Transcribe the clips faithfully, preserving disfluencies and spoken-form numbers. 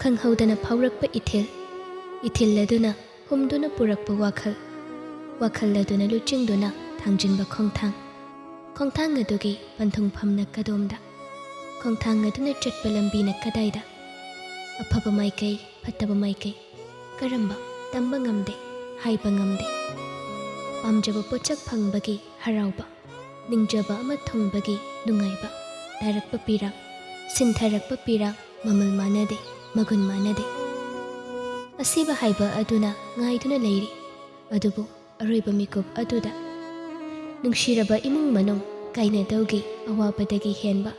ꯈꯪꯍꯧꯗꯅ ꯐꯥꯎꯔꯛꯄ ꯏꯊꯤꯜ, ꯏꯊꯤꯜ ꯑꯗꯨꯅ ꯍꯨꯝꯗꯨꯅ ꯄꯨꯔꯛꯄ ꯋꯥꯈꯜ, ꯋꯥꯈꯜ ꯑꯗꯨꯅ ꯂꯨꯆꯤꯡꯗꯨꯅ ꯊꯥꯡꯖꯤꯟꯕ ꯈꯣꯡꯊꯥꯡ, ꯈꯣꯡꯊꯥꯡ ꯑꯗꯨꯒꯤ ꯄꯟꯊꯨꯡꯐꯝꯅ ꯀꯗꯣꯝꯗ? ꯈꯣꯡꯊꯥꯡ ꯑꯗꯨꯅ ꯆꯠꯄ ꯂꯝꯕꯤꯅ ꯀꯗꯥꯏꯗ? ꯑꯐꯕ ꯃꯥꯏꯀꯩ, ꯐꯠꯇꯕ ꯃꯥꯏꯀꯩ, ꯀꯔꯝꯕ? ꯇꯝꯕ ꯉꯝꯗꯦ, ꯍꯥꯏꯕ ꯉꯝꯗꯦ꯫ ꯄꯥꯝꯖꯕ ꯄꯣꯠꯁꯛ ꯐꯪꯕꯒꯤ ꯍꯔꯥꯎꯕ, ꯅꯤꯡꯖꯕ ꯑꯃ ꯊꯨꯡꯕꯒꯤ ꯅꯨꯡꯉꯥꯏꯕ, ꯇꯥꯔꯛꯄ ꯄꯤꯔꯥꯡ, ꯁꯤꯟꯊꯔꯛꯄ ꯄꯤꯔꯥꯡ, ꯃꯃꯜ ꯃꯥꯟꯅꯗꯦ, ꯃꯒꯨꯟ ꯃꯥꯟꯅꯗꯦ꯫ ꯑꯁꯤꯕ ꯍꯥꯏꯕ ꯑꯗꯨꯅ ꯉꯥꯏꯗꯨꯅ ꯂꯩꯔꯤ, ꯑꯗꯨꯕꯨ ꯑꯔꯣꯏꯕ ꯃꯤꯀꯨꯞ ꯑꯗꯨꯗ ꯅꯨꯡꯁꯤꯔꯕ ꯏꯃꯨꯡ ꯃꯅꯨꯡ ꯀꯥꯏꯅꯗꯧꯒꯤ ꯑꯋꯥꯕꯗꯒꯤ ꯍꯦꯟꯕ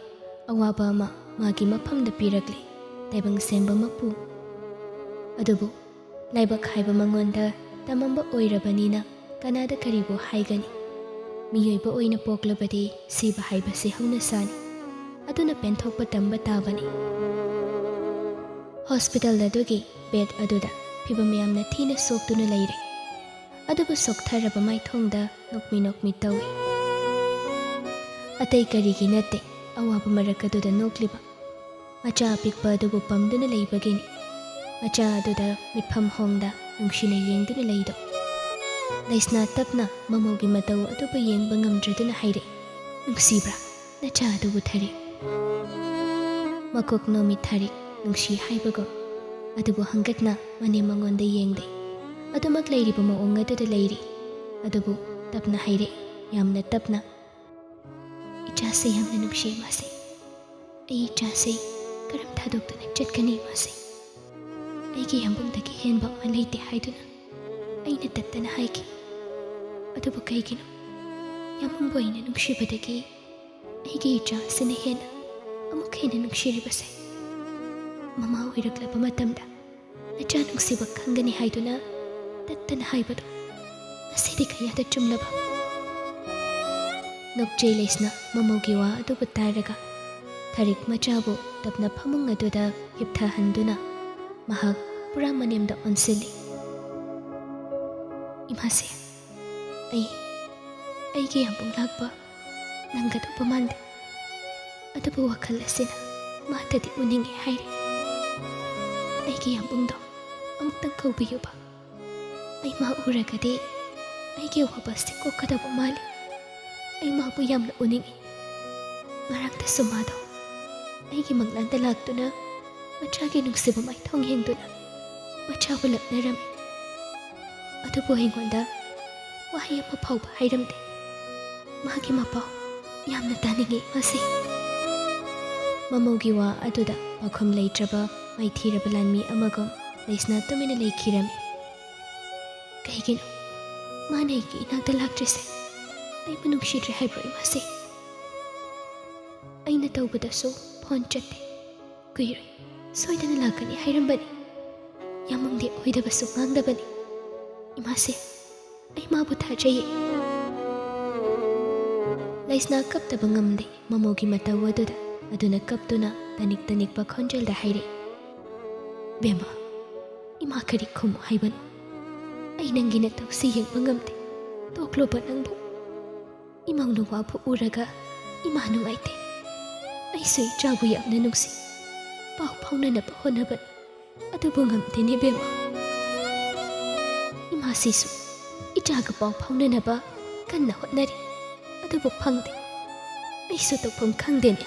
ꯑꯋꯥꯕ ꯑꯃ ꯃꯥꯒꯤ ꯃꯐꯝꯗ ꯄꯤꯔꯛꯂꯦ ꯇꯥꯏꯕꯪ ꯁꯦꯝꯕ ꯃꯄꯨ꯫ ꯑꯗꯨꯕꯨ ꯂꯥꯏꯕꯛ ꯍꯥꯏꯕ ꯃꯉꯣꯟꯗ ꯇꯝꯃꯝꯕ ꯑꯣꯏꯔꯕꯅꯤꯅ ꯀꯅꯥꯗ ꯀꯔꯤꯕꯨ ꯍꯥꯏꯒꯅꯤ? ꯃꯤꯑꯣꯏꯕ ꯑꯣꯏꯅ ꯄꯣꯛꯂꯕꯗꯤ ꯁꯤꯕ ꯍꯥꯏꯕꯁꯤ ꯍꯧꯅꯁꯥꯅꯤ꯫ ꯑꯗꯨꯅ ꯄꯦꯟꯊꯣꯛꯄ ꯇꯝꯕ ꯇꯥꯕꯅꯤ꯫ ꯍꯣꯁꯄꯤꯇꯥꯜ ꯑꯗꯨꯒꯤ ꯕꯦꯗ ꯑꯗꯨꯗ ꯐꯤꯕꯝ ꯌꯥꯝꯅ ꯊꯤꯅ ꯁꯣꯛꯇꯨꯅ ꯂꯩꯔꯦ꯫ ꯑꯗꯨꯕꯨ ꯁꯣꯛꯊꯔꯕ ꯃꯥꯏꯊꯣꯡꯗ ꯅꯣꯛꯃꯤ ꯅꯣꯛꯃꯤ ꯇꯧꯏ꯫ ꯑꯇꯩ ꯀꯔꯤꯒꯤ ꯅꯠꯇꯦ, ꯑꯋꯥꯕ ꯃꯔꯛ ꯑꯗꯨꯗ ꯅꯣꯛꯂꯤꯕ꯫ ꯃꯆꯥ ꯑꯄꯤꯛꯄ ꯑꯗꯨꯕꯨ ꯄꯝꯗꯨꯅ ꯂꯩꯕꯒꯤꯅꯤ꯫ ꯃꯆꯥ ꯑꯗꯨꯗ ꯃꯤꯠꯐꯝ ꯍꯣꯡꯗ ꯅꯨꯡꯁꯤꯅ ꯌꯦꯡꯗꯨꯅ ꯂꯩꯗꯣ꯫ ꯂꯩꯁꯅꯥ ꯇꯞꯅ ꯃꯃꯧꯒꯤ ꯃꯇꯧ ꯑꯗꯨꯕꯨ ꯌꯦꯡꯕ ꯉꯝꯗ꯭ꯔꯗꯨꯅ ꯍꯥꯏꯔꯛꯏ, "ꯅꯨꯡꯁꯤꯕ꯭ꯔꯥ ꯅꯆꯥ ꯑꯗꯨꯕꯨ, ꯊꯥꯔꯤꯛ?" ꯃꯀꯣꯛ ꯅꯣꯝꯃꯤ ꯊꯥꯔꯤꯛ, ꯅꯨꯡꯁꯤ ꯍꯥꯏꯕꯒꯨꯝ꯫ ꯑꯗꯨꯕꯨ ꯍꯪꯒꯠꯅ ꯃꯅꯦꯝ ꯃꯉꯣꯟꯗ ꯌꯦꯡꯗꯦ꯫ ꯑꯗꯨꯃꯛ ꯂꯩꯔꯤꯕ ꯃꯑꯣꯡ ꯑꯗꯨꯗ ꯂꯩꯔꯤ꯫ ꯑꯗꯨꯕꯨ ꯇꯞꯅ ꯍꯥꯏꯔꯛꯏ, ꯌꯥꯝꯅ ꯇꯞꯅ, "ꯏꯆꯥꯁꯦ ꯌꯥꯝꯅ ꯅꯨꯡꯁꯤ ꯃꯥꯁꯦ꯫ ꯑꯩ ꯏꯆꯥꯁꯦ ꯀꯔꯝ ꯊꯥꯗꯣꯛꯇꯨꯅ ꯆꯠꯀꯅꯤ ꯃꯥꯁꯦ? ꯑꯩꯒꯤ ꯌꯥꯝꯕꯨꯡꯗꯒꯤ ꯍꯦꯟꯕ ꯑꯃ ꯂꯩꯇꯦ ꯍꯥꯏꯗꯨꯅ ꯑꯩꯅ ꯇꯠꯇꯅ ꯍꯥꯏꯈꯤ꯫ ꯑꯗꯨꯕꯨ ꯀꯩꯒꯤꯅꯣ ꯌꯥꯝꯕꯨꯡꯕꯨ ꯑꯩꯅ ꯅꯨꯡꯁꯤꯕꯗꯒꯤ ꯑꯩꯒꯤ ꯏꯆꯥ ꯑꯁꯤꯅ ꯍꯦꯟꯅ ꯑꯃꯨꯛ ꯍꯦꯟꯅ ꯅꯨꯡꯁꯤꯔꯤꯕꯁꯦ? ꯃꯃꯥ ꯑꯣꯏꯔꯛꯂꯕ ꯃꯇꯝꯗ ꯅꯆꯥ ꯅꯨꯡꯁꯤꯕ ꯈꯪꯒꯅꯤ ꯍꯥꯏꯗꯨꯅ ꯇꯠꯇꯅ ꯍꯥꯏꯕꯗꯣ ꯉꯁꯤꯗꯤ ꯀꯌꯥꯗ ꯆꯨꯝꯂꯕ?" ꯅꯣꯛꯆꯩ ꯂꯩꯁꯅꯥ ꯃꯃꯧꯒꯤ ꯋꯥ ꯑꯗꯨꯕꯨ ꯇꯥꯔꯒ ꯊꯥꯔꯤꯛ ꯃꯆꯥꯕꯨ ꯇꯞꯅ ꯐꯃꯨꯡ ꯑꯗꯨꯗ ꯍꯤꯞꯊꯍꯟꯗꯨꯅ ꯃꯍꯥꯛ ꯄꯨꯔꯥ ꯃꯅꯦꯝꯗ ꯑꯣꯟꯁꯤꯜꯂꯤ꯫ "ꯏꯃꯥꯁꯦ, ꯑꯩ, ꯑꯩꯒꯤ ꯌꯥꯝꯕꯨꯡ ꯂꯥꯛꯄ ꯅꯪꯒꯗꯧꯕ ꯃꯥꯟꯗꯦ꯫ ꯑꯗꯨꯕꯨ ꯋꯥꯈꯜ ꯑꯁꯤꯅ ꯃꯥꯇꯗꯤ ꯎꯅꯤꯡꯉꯦ ꯍꯥꯏꯔꯤ꯫" ꯑꯩꯒꯤ ꯌꯥꯝꯕꯨꯡꯗꯣ ꯑꯃꯨꯛꯇꯪ ꯀꯧꯕꯤꯌꯨꯕ꯫ ꯑꯩ ꯃꯥ ꯎꯔꯒꯗꯤ ꯑꯩꯒꯤ ꯑꯋꯥꯕꯁꯤ ꯀꯣꯛꯀꯗꯕ ꯃꯥꯜꯂꯤ꯫ ꯑꯩ ꯃꯥꯕꯨ ꯌꯥꯝꯅ ꯎꯅꯤꯡꯏ꯫ ꯉꯔꯥꯡꯗꯁꯨ ꯃꯥꯗꯣ ꯑꯩꯒꯤ ꯃꯪꯂꯥꯟꯗ ꯂꯥꯛꯇꯨꯅ ꯃꯆꯥꯒꯤ ꯅꯨꯡꯁꯤꯕ ꯃꯥꯏꯊꯣꯡ ꯌꯦꯡꯗꯨꯅ ꯃꯆꯥꯕꯨ ꯂꯛꯅꯔꯝꯃꯤ꯫ ꯑꯗꯨꯕꯨ ꯑꯩꯉꯣꯟꯗ ꯋꯥꯍꯩ ꯑꯃ ꯐꯥꯎꯕ ꯍꯥꯏꯔꯝꯗꯦ꯫ ꯃꯥꯒꯤ ꯃꯄꯥꯎ ꯌꯥꯝꯅ ꯇꯥꯅꯤꯡꯏ ꯃꯥꯁꯦ꯫ ꯃꯃꯧꯒꯤ ꯋꯥ ꯑꯗꯨꯗ ꯄꯥꯎꯈꯨꯝ ꯂꯩꯇ꯭ꯔꯕ ꯃꯥꯏꯊꯤꯔꯕ ꯂꯥꯟꯃꯤ ꯑꯃꯒꯨꯝ ꯂꯩꯁꯅꯥ ꯇꯨꯃꯤꯟꯅ ꯂꯩꯈꯤꯔꯝꯃꯤ꯫ ꯀꯩꯒꯤꯅꯣ ꯃꯥꯅ ꯑꯩꯒꯤ ꯏꯅꯥꯛꯇ ꯂꯥꯛꯇ꯭ꯔꯤꯁꯦ? ꯑꯩꯕꯨ ꯅꯨꯡꯁꯤꯗ꯭ꯔꯦ ꯍꯥꯏꯕ꯭ꯔꯣ ꯏꯃꯥꯁꯦ? ꯑꯩꯅ ꯇꯧꯕꯗꯁꯨ ꯐꯣꯟ ꯆꯠꯇꯦ꯫ ꯀꯨꯏꯔꯣꯏ, ꯁꯣꯏꯗꯅ ꯂꯥꯛꯀꯅꯤ ꯍꯥꯏꯔꯝꯕꯅꯤ꯫ ꯌꯥꯝꯕꯨꯡꯗꯤ ꯑꯣꯏꯗꯕꯁꯨ ꯉꯥꯡꯗꯕꯅꯤ꯫ ꯏꯃꯥꯁꯦ, ꯑꯩ ꯃꯥꯕꯨ ꯊꯥꯖꯩꯌꯦ꯫ ꯂꯩꯁꯅꯥ ꯀꯞꯇꯕ ꯉꯝꯗꯦ ꯃꯃꯧꯒꯤ ꯃꯇꯧ ꯑꯗꯨꯗ꯫ ꯑꯗꯨꯅ ꯀꯞꯇꯨꯅ ꯇꯅꯤꯛ ꯇꯅꯤꯛꯄ ꯈꯣꯟꯖꯦꯜꯗ ꯍꯥꯏꯔꯛꯏ, "ꯕꯦꯝꯃ, ꯏꯃꯥ ꯀꯔꯤ ꯈꯨꯝꯃꯨ ꯍꯥꯏꯕꯅꯣ? ꯑꯩ ꯅꯪꯒꯤ ꯅꯇꯧꯁꯤ ꯌꯦꯡꯕ ꯉꯝꯗꯦ꯫ ꯇꯣꯛꯂꯣꯕ ꯅꯪꯕꯨ꯫ ꯏꯃꯧꯅ ꯋꯥꯕꯨ ꯎꯔꯒ ꯏꯃꯥ ꯅꯨꯡꯉꯥꯏꯇꯦ꯫ ꯑꯩꯁꯨ ꯏꯆꯥꯕꯨ ꯌꯥꯝꯅ ꯅꯨꯡꯁꯤ꯫ ꯄꯥꯎ ꯐꯥꯎꯅꯅꯕ ꯍꯣꯠꯅꯕꯅꯤ꯫ ꯑꯗꯨꯕꯨ ꯉꯝꯗꯦꯅꯦ ꯕꯦꯝꯃ꯫ ꯏꯃꯥꯁꯤꯁꯨ ꯏꯆꯥꯒ ꯄꯥꯎ ꯐꯥꯎꯅꯅꯕ ꯀꯟꯅ ꯍꯣꯠꯅꯔꯤ꯫ ꯑꯗꯨꯕꯨ ꯐꯪꯗꯦ꯫ ꯑꯩꯁꯨ ꯇꯧꯐꯝ ꯈꯪꯗꯦꯅꯦ꯫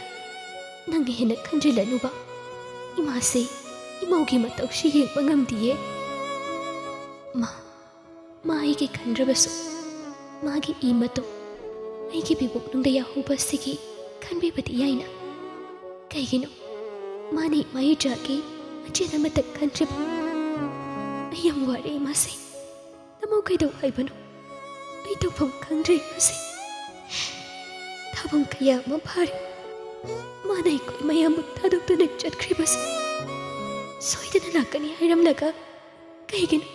ꯅꯪꯅ ꯍꯦꯟꯅ ꯈꯟꯖꯤꯜꯂꯅꯨꯕ꯫ ꯏꯃꯥꯁꯤ ꯏꯃꯧꯒꯤ ꯃꯇꯧꯁꯤ ꯌꯦꯡꯕ ꯉꯝꯗꯤꯌꯦ꯫ ꯃꯥ, ꯃꯥ ꯑꯩꯒꯤ ꯈꯟꯗ꯭ꯔꯕꯁꯨ ꯃꯥꯒꯤ ꯏ ꯃꯇꯨꯡ ꯑꯩꯒꯤ ꯄꯤꯕꯨꯛꯅꯨꯡꯗ ꯌꯥꯎꯍꯧꯕꯁꯤꯒꯤ ꯈꯟꯕꯤꯕꯗꯤ ꯌꯥꯏꯅ꯫ ꯀꯩꯒꯤꯅꯣ ꯃꯥꯅ ꯏꯃꯥ ꯏꯆꯥꯒꯤ ꯃꯆꯦꯠ ꯑꯃꯇꯪ ꯈꯟꯗ꯭ꯔꯤꯕ? ꯑꯩ ꯌꯥꯝ ꯋꯥꯔꯦ ꯏꯃꯥꯁꯦ꯫ ꯅꯃꯧ ꯀꯩꯗꯧ ꯍꯥꯏꯕꯅꯣ? ꯑꯩ ꯇꯧꯐꯝ ꯈꯪꯗ꯭ꯔꯦ ꯏꯃꯥꯁꯦ꯫ ꯊꯥꯕꯨꯡ ꯀꯌꯥ ꯑꯃ ꯐꯥꯔꯦ ꯃꯥꯅ ꯑꯩꯈꯣꯏ ꯃꯌꯥꯝꯕꯨ ꯊꯥꯗꯣꯛꯇꯨꯅ ꯆꯠꯈ꯭ꯔꯤꯕꯁꯦ꯫ ꯁꯣꯏꯗꯅ ꯂꯥꯛꯀꯅꯤ ꯍꯥꯏꯔꯝꯂꯒ ꯀꯩꯒꯤꯅꯣ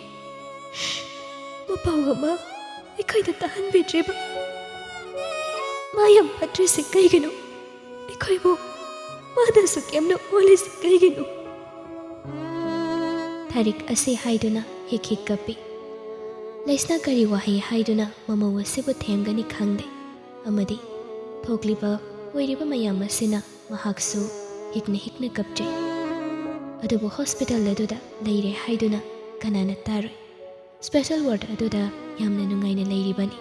ꯃꯄꯥꯎ ꯑꯃ ꯑꯩꯈꯣꯏꯗ ꯇꯥꯍꯟꯕꯤꯗ꯭ꯔꯤꯕ? ꯃꯥ ꯌꯥꯝ ꯐꯠꯇ꯭ꯔꯤꯁꯦ ꯀꯩꯒꯤꯅꯣ? ꯑꯩꯈꯣꯏꯕꯨ ꯃꯥꯗ ꯑꯁꯨꯛ ꯌꯥꯝꯅ ꯑꯣꯜꯂꯤꯁꯦ ꯀꯩꯒꯤꯅꯣ?" ꯊꯥꯔꯤꯛ ꯑꯁꯤ ꯍꯥꯏꯗꯨꯅ ꯍꯤꯛ ꯍꯤꯛ ꯀꯞꯄꯤ꯫ ꯂꯩꯁꯅꯥ ꯀꯔꯤ ꯋꯥꯍꯩ ꯍꯥꯏꯗꯨꯅ ꯃꯃꯧ ꯑꯁꯤꯕꯨ ꯊꯦꯝꯒꯅꯤ ꯈꯪꯗꯦ꯫ ꯑꯃꯗꯤ ꯊꯣꯛꯂꯤꯕ ꯑꯣꯏꯔꯤꯕ ꯃꯌꯥꯝ ꯑꯁꯤꯅ ꯃꯍꯥꯛꯁꯨ ꯍꯤꯛꯅ ꯍꯤꯛꯅ ꯀꯞꯆꯩ꯫ ꯑꯗꯨꯕꯨ ꯍꯣꯁꯄꯤꯇꯥꯜ ꯑꯗꯨꯗ ꯂꯩꯔꯦ ꯍꯥꯏꯗꯨꯅ ꯀꯅꯥꯅ ꯇꯥꯔꯣꯏ? ꯁ꯭ꯄꯦꯁꯦꯜ ꯋꯥꯔꯗ ꯑꯗꯨꯗ ꯌꯥꯝꯅ ꯅꯨꯡꯉꯥꯏꯅ ꯂꯩꯔꯤꯕꯅꯤ꯫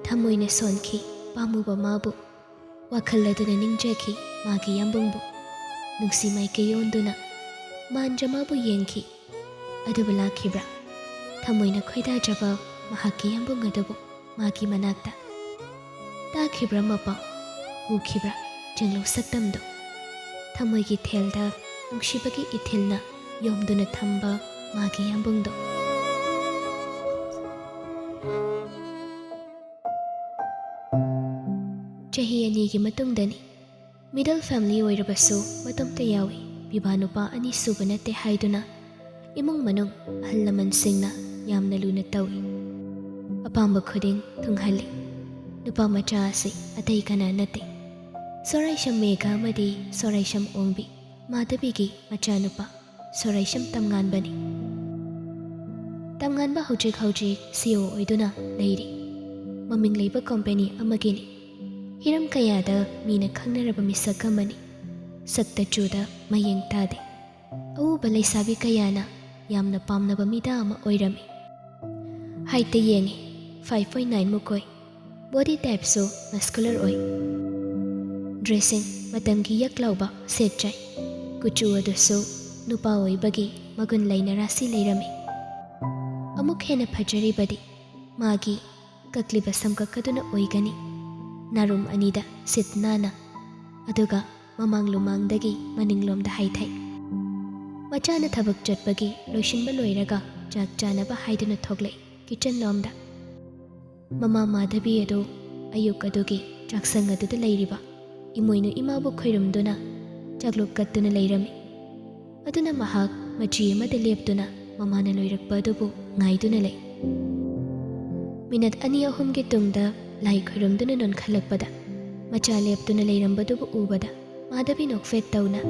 ꯊꯃꯣꯏꯅ ꯁꯣꯟꯈꯤ ꯄꯥꯝꯃꯨꯕ ꯃꯥꯕꯨ꯫ ꯋꯥꯈꯜ ꯑꯗꯨꯅ ꯅꯤꯡꯖꯈꯤ ꯃꯥꯒꯤ ꯌꯥꯝꯕꯨꯡꯕꯨ꯫ ꯅꯨꯡꯁꯤ ꯃꯥꯏꯀꯩ ꯑꯣꯟꯗꯨꯅ ꯃꯥꯟꯖ ꯃꯥꯕꯨ ꯌꯦꯡꯈꯤ꯫ ꯑꯗꯨꯕꯨ ꯂꯥꯛꯈꯤꯕ꯭ꯔꯥ? ꯊꯃꯣꯏꯅ ꯈꯣꯏꯗꯥꯖꯕ ꯃꯍꯥꯛꯀꯤ ꯌꯥꯝꯕꯨꯡ ꯑꯗꯨꯕꯨ ꯃꯥꯒꯤ ꯃꯅꯥꯛꯇ꯫ ꯇꯥꯈꯤꯕ꯭ꯔꯥ ꯃꯄꯥꯎ? ꯎꯈꯤꯕ꯭ꯔꯥ ꯆꯤꯡꯂꯧ ꯁꯛꯇꯝꯗꯣ? ꯊꯃꯣꯏꯒꯤ ꯊꯦꯜꯗ ꯅꯨꯡꯁꯤꯕꯒꯤ ꯏꯊꯤꯜꯅ ꯌꯣꯝꯗꯨꯅ ꯊꯝꯕ ꯃꯥꯒꯤ ꯌꯥꯝꯕꯨꯡꯗꯣ꯫ ꯆꯍꯤ ꯑꯅꯤꯒꯤ ꯃꯇꯨꯡꯗꯅꯤ꯫ ꯃꯤꯗꯜ ꯐꯦꯃꯤꯂꯤ ꯑꯣꯏꯔꯕꯁꯨ ꯃꯇꯣꯝꯇ ꯌꯥꯎꯏ꯫ ꯄꯤꯕꯥ ꯅꯨꯄꯥ ꯑꯅꯤ ꯁꯨꯕ ꯅꯠꯇꯦ ꯍꯥꯏꯗꯨꯅ ꯏꯃꯨꯡ ꯃꯅꯨꯡ ꯑꯍꯜ ꯂꯃꯟꯁꯤꯡꯅ ꯌꯥꯝꯅ ꯂꯨꯅ ꯇꯧꯏ꯫ ꯑꯄꯥꯝꯕ ꯈꯨꯗꯤꯡ ꯊꯨꯡꯍꯜꯂꯤ꯫ ꯅꯨꯄꯥ ꯃꯆꯥ ꯑꯁꯤ ꯑꯇꯩ ꯀꯅꯥ ꯅꯠꯇꯦ, ꯁꯣꯔꯥꯏꯁꯝ ꯃꯦꯘ ꯑꯃꯗꯤ ꯁꯣꯔꯥꯏꯁꯝ ꯑꯣꯡꯕꯤ, ꯃꯥꯙꯕꯤꯒꯤ ꯃꯆꯥꯅꯨꯄꯥ ꯁꯣꯔꯥꯏꯁꯝ ꯇꯝꯉꯥꯟꯕꯅꯤ꯫ ꯇꯝꯉꯥꯟꯕ ꯍꯧꯖꯤꯛ ꯍꯧꯖꯤꯛ ꯁꯤ ꯏ ꯑꯣ ꯑꯣꯏꯗꯨꯅ ꯂꯩꯔꯤ꯫ ꯃꯃꯤꯡ ꯂꯩꯕ ꯀꯣꯝꯄꯦꯅꯤ ꯑꯃꯒꯤꯅꯤ꯫ ꯍꯤꯔꯝ ꯀꯌꯥꯗ ꯃꯤꯅ ꯈꯪꯅꯔꯕ ꯃꯤꯁꯛ ꯑꯃꯅꯤ꯫ ꯁꯛꯇ ꯆꯨꯗ ꯃꯌꯦꯡ ꯇꯥꯗꯦ꯫ ꯑꯎꯕ ꯂꯩꯁꯥꯕꯤ ꯀꯌꯥꯅ ꯌꯥꯝꯅ ꯄꯥꯝꯅꯕ ꯃꯤꯗꯥ ꯑꯃ ꯑꯣꯏꯔꯝꯃꯤ꯫ ꯍꯥꯏꯠꯇ ꯌꯦꯡꯉꯤ, ꯐꯥꯏꯚ ꯄꯣꯏꯟ ꯅꯥꯏꯟ ꯃꯨꯛ ꯑꯣꯏ꯫ ꯕꯣꯗꯤ ꯇꯥꯏꯞꯁꯨ ꯃꯁꯀꯨꯂꯔ ꯑꯣꯏ꯫ ꯗ꯭ꯔꯦꯁꯤꯡ ꯃꯇꯝꯒꯤ ꯌꯛ ꯂꯥꯎꯕ ꯁꯦꯠ ꯆꯥꯏ꯫ ꯀꯨꯆꯨ ꯑꯗꯨꯁꯨ ꯅꯨꯄꯥ ꯑꯣꯏꯕꯒꯤ ꯃꯒꯨꯟ ꯂꯩꯅ ꯔꯥꯁꯤ ꯂꯩꯔꯝꯃꯤ꯫ ꯑꯃꯨꯛ ꯍꯦꯟꯅ ꯐꯖꯔꯤꯕꯗꯤ ꯃꯥꯒꯤ ꯀꯛꯂꯤꯕ ꯁꯝꯀꯛ ꯑꯗꯨꯅ ꯑꯣꯏꯒꯅꯤ꯫ ꯅꯥꯔꯨꯝ ꯑꯅꯤꯗ ꯁꯤꯠ ꯅꯥꯟꯅ, ꯑꯗꯨꯒ ꯃꯃꯥꯡ ꯂꯨꯃꯥꯡꯗꯒꯤ ꯃꯅꯤꯡꯂꯣꯝꯗ ꯍꯥꯏꯊꯩ꯫ ꯃꯆꯥꯅ ꯊꯕꯛ ꯆꯠꯄꯒꯤ ꯂꯣꯏꯁꯤꯟꯕ ꯂꯣꯏꯔꯒ ꯆꯥꯛ ꯆꯥꯅꯕ ꯍꯥꯏꯗꯨꯅ ꯊꯣꯛꯂꯛꯏ ꯀꯤꯆꯟ ꯂꯣꯝꯗ꯫ ꯃꯃꯥ ꯃꯥꯙꯕꯤ ꯑꯗꯨ ꯑꯌꯨꯛ ꯑꯗꯨꯒꯤ ꯆꯥꯛꯁꯪ ꯑꯗꯨꯗ ꯂꯩꯔꯤꯕ ꯏꯃꯣꯏꯅꯨ ꯏꯃꯥꯕꯨ ꯈꯣꯏꯔꯨꯝꯗꯨꯅ ꯆꯥꯛꯂꯨꯛ ꯀꯠꯇꯨꯅ ꯂꯩꯔꯝꯃꯤ꯫ ꯑꯗꯨꯅ ꯃꯍꯥꯛ ꯃꯆꯤ ꯑꯃꯗ ꯂꯦꯞꯇꯨꯅ ꯃꯃꯥꯅ ꯂꯣꯏꯔꯛꯄ ꯑꯗꯨꯕꯨ ꯉꯥꯏꯗꯨꯅ ꯂꯩ꯫ ꯃꯤꯅꯠ ꯑꯅꯤ ꯑꯍꯨꯝꯒꯤ ꯇꯨꯡꯗ ꯂꯥꯏ ꯈꯣꯏꯔꯨꯝꯗꯨꯅ ꯅꯣꯟꯈꯠꯂꯛꯄꯗ ꯃꯆꯥ ꯂꯦꯞꯇꯨꯅ ꯂꯩꯔꯝꯕꯗꯨꯕꯨ ꯎꯕꯗ ꯃꯥꯙꯕꯤ ꯅꯣꯛꯐꯦꯠ ꯇꯧꯅ,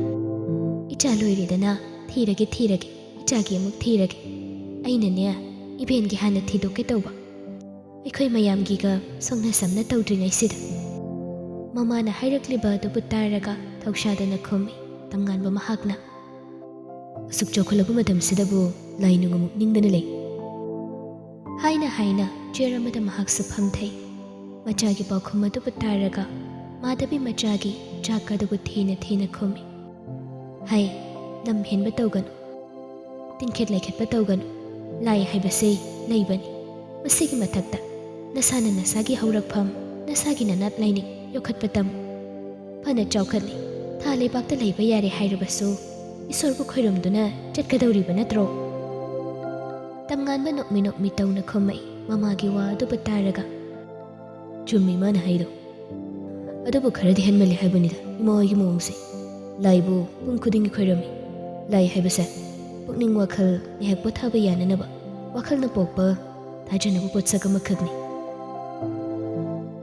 "ꯏꯆꯥ ꯂꯣꯏꯔꯦꯗꯅ, ꯊꯤꯔꯒꯦ, ꯊꯤꯔꯒꯦ, ꯏꯆꯥꯒꯤ ꯑꯃꯨꯛ ꯊꯤꯔꯒꯦ꯫ ꯑꯩꯅꯅꯦ, ꯏꯕꯦꯟꯒꯤ ꯍꯥꯟꯅ ꯊꯤꯗꯣꯛꯀꯦ ꯇꯧꯕ꯫ ꯑꯩꯈꯣꯏ ꯃꯌꯥꯝꯒꯤꯒ ꯁꯣꯛꯅ ꯁꯝꯅ ꯇꯧꯗ꯭ꯔꯤꯉꯩꯁꯤꯗ"꯫ ꯃꯃꯥꯅ ꯍꯥꯏꯔꯛꯂꯤꯕ ꯑꯗꯨꯕꯨ ꯇꯥꯔꯒ ꯊꯧꯁꯥꯗꯅ ꯈꯨꯝꯃꯤ ꯇꯝꯉꯥꯟꯕ ꯃꯍꯥꯛꯅ꯫ ꯑꯁꯨꯛ ꯆꯥꯎꯈꯠꯂꯕ ꯃꯇꯝꯁꯤꯗꯕꯨ ꯂꯥꯏ ꯅꯨꯡ ꯑꯃꯨꯛ ꯅꯤꯡꯗꯅ ꯂꯩ꯫ ꯍꯥꯏꯅ ꯍꯥꯏꯅ ꯆꯤꯌꯔ ꯑꯃꯗ ꯃꯍꯥꯛꯁꯨ ꯐꯝꯊꯩ꯫ ꯃꯆꯥꯒꯤ ꯄꯥꯎꯈꯨꯝ ꯑꯗꯨꯕꯨ ꯇꯥꯔꯒ ꯃꯥꯙꯕꯤ ꯃꯆꯥꯒꯤ ꯆꯥꯛ ꯑꯗꯨꯕꯨ ꯊꯤꯅ ꯊꯤꯅ ꯈꯨꯝꯃꯤ꯫ ꯍꯩ, ꯂꯝ ꯍꯦꯟꯕ ꯇꯧꯒꯅꯨ, ꯇꯤꯡꯈꯦꯠ ꯂꯩꯈꯦꯠꯄ ꯇꯧꯒꯅꯨ꯫ ꯂꯥꯏ ꯍꯥꯏꯕꯁꯦ ꯂꯩꯕꯅꯤ꯫ ꯃꯁꯤꯒꯤ ꯃꯊꯛꯇ ꯅꯁꯥꯅ ꯅꯁꯥꯒꯤ ꯍꯧꯔꯛꯐꯝ, ꯅꯁꯥꯒꯤ ꯅꯅꯥꯠ ꯂꯥꯏꯅꯤꯡ ꯌꯣꯛꯈꯠꯄ ꯇꯝꯃꯨ꯫ ꯐꯅ ꯆꯥꯎꯈꯠꯂꯤ, ꯊꯥ ꯂꯩꯕꯥꯛꯇ ꯂꯩꯕ ꯌꯥꯔꯦ ꯍꯥꯏꯔꯕꯁꯨ ꯏꯁꯣꯔꯕꯨ ꯈꯣꯏꯔꯨꯝꯗꯨꯅ ꯆꯠꯀꯗꯧꯔꯤꯕ ꯅꯠꯇ꯭ꯔꯣ? ꯇꯝꯉꯥꯟꯕ ꯅꯣꯛꯃꯤ ꯅꯣꯛꯃꯤ ꯇꯧꯅ ꯈꯨꯝꯃꯛꯏ ꯃꯃꯥꯒꯤ ꯋꯥ ꯑꯗꯨꯕꯨ ꯇꯥꯔꯒ꯫ ꯆꯨꯝꯃꯤ ꯃꯥꯅ ꯍꯥꯏꯗꯣ꯫ ꯑꯗꯨꯕꯨ ꯈꯔꯗꯤ ꯍꯦꯟꯃꯜꯂꯦ ꯍꯥꯏꯕꯅꯤꯗ ꯏꯃꯥ ꯍꯣꯏꯒꯤ ꯃꯑꯣꯡꯁꯦ꯫ ꯂꯥꯏꯕꯨ ꯄꯨꯡ ꯈꯨꯗꯤꯡꯒꯤ ꯈꯣꯏꯔꯝꯃꯤ꯫ ꯂꯥꯏ ꯍꯥꯏꯕꯁꯦ ꯄꯨꯛꯅꯤꯡ ꯋꯥꯈꯜ ꯉꯥꯏꯍꯥꯛ ꯄꯣꯊꯥꯕ ꯌꯥꯅꯅꯕ ꯋꯥꯈꯜꯅ ꯄꯣꯛꯄ ꯊꯥꯖꯅꯕ ꯄꯣꯠꯁꯛ ꯑꯃꯈꯛꯅꯤ꯫